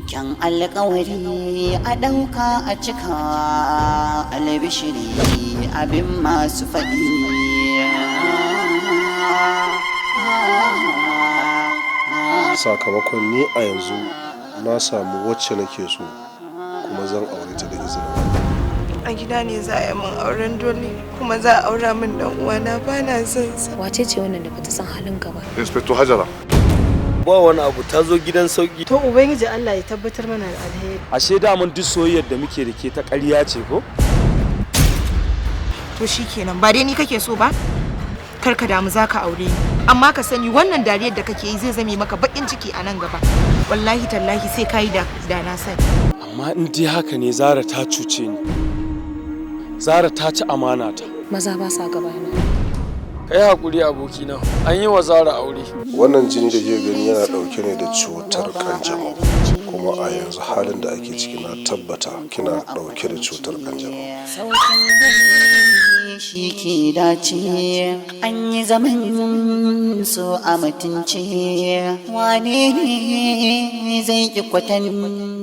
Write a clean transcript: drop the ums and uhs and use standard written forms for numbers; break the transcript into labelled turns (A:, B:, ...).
A: Kyan alkawari a ɗauka a cika, albishiri abin masu faɗi.
B: Sakamakon ni a yanzu na samu wacce nake so, kuma zan aure ta da izinin.
C: A gida ne za a yi min auren dole, kuma za a aura min dan uwana, ba na son sa.
D: Wace ce wannan da bata san halin ka ba?
E: Inspector Hajara.
F: Ba wani abu, ta zo gidan sauki.
G: To, Ubangiji Allah ya tabbatar mana da alheri.
H: Ashe daman duk soyayyar da muke da ke ta ƙarya ce ko?
C: To shikenan, ba dai ni kake so ba, kar ka damu, za ka aure ni. Amma ka sani, wannan dariyar da kake yi zai zame maka bakin ciki a nan gaba. Wallahi tallahi sai ka yi da na sani.
H: Amma in dai haka ne, Zara ta cuce ni, Zara ta ci amana ta.
D: Maza ba sa gabana.
F: Kai hakuri abokina, an yi wa Zara aure.
B: Wannan jini da ke gani yana dauke ne da cutar kanjamau, kuma a yanzu halin da ake ciki na tabbata kina dauke da cutar kanjamau.
A: Saukin gani shi ke dace, an yi zaman so a mutunci, wane ne zai ki kwatance?